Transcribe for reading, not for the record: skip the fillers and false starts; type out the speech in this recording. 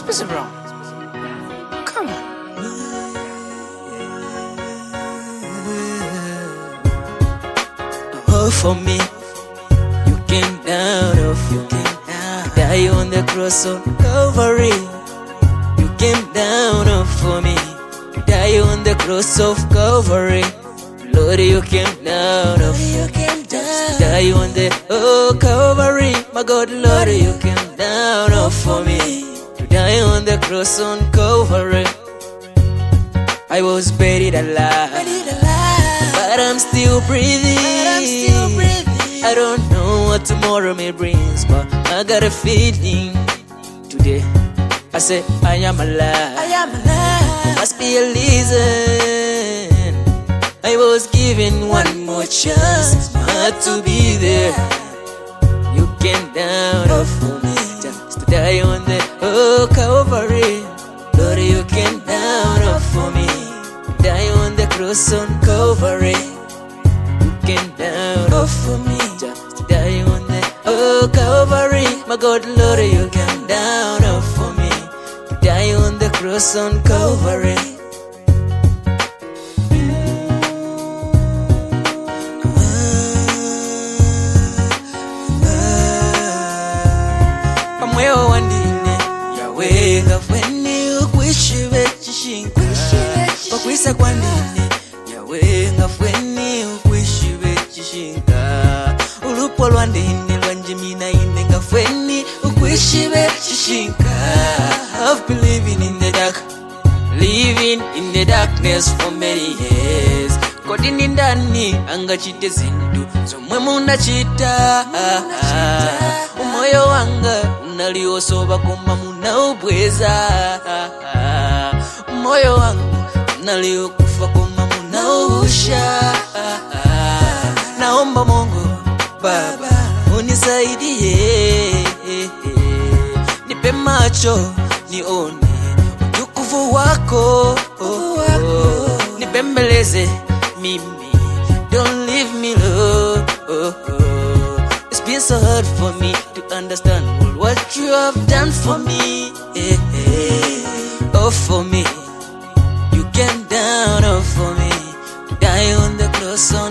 Mr. Brown, come on. Oh, for me, you came down, oh, you came down. Die on the cross on Calvary. You came down, oh, for me. To die on the cross of Calvary. Lord, you came down, oh, you came down. To die on the oh Calvary. My God, Lord, you came down, oh, for me. To die on the cross on Calvary. I was buried alive, but I'm still breathing. I don't know what tomorrow may bring, but I got a feeling today. I say I am alive. I am alive. There must be a reason. I was given one more chance, not to be there. You came down oh, for me, just to die on the oh Calvary. Lord, you came down oh, for me, die on the cross on Calvary. You came down oh, for me, just to die on the oh Calvary. My God, Lord, you came down oh, for me, to die on the cross on Calvary. Pamwewo wandine yawega fweni ukwishive chishinka pakwisa kwandine yawenga fweni ukwishive chishinka ulupwa lwandine lwanjimina ine ngafweni ukwishive chishinka. I've been living in the dark, living in the darkness for many years. Kodi ni ndani angachite zintu zomwe munachita. Umoyo wanga unaliosoba koma munaubweza. Umoyo wanga unaliokufa koma munausha. Naomba Mungu Baba unisaidie, nipe macho nione utukufu wako, nibembeleze mimi, don't leave me Lord. It's been so hard for me to understand all what you have done for me. Oh, for me, you came down, oh, for me, to die on the cross on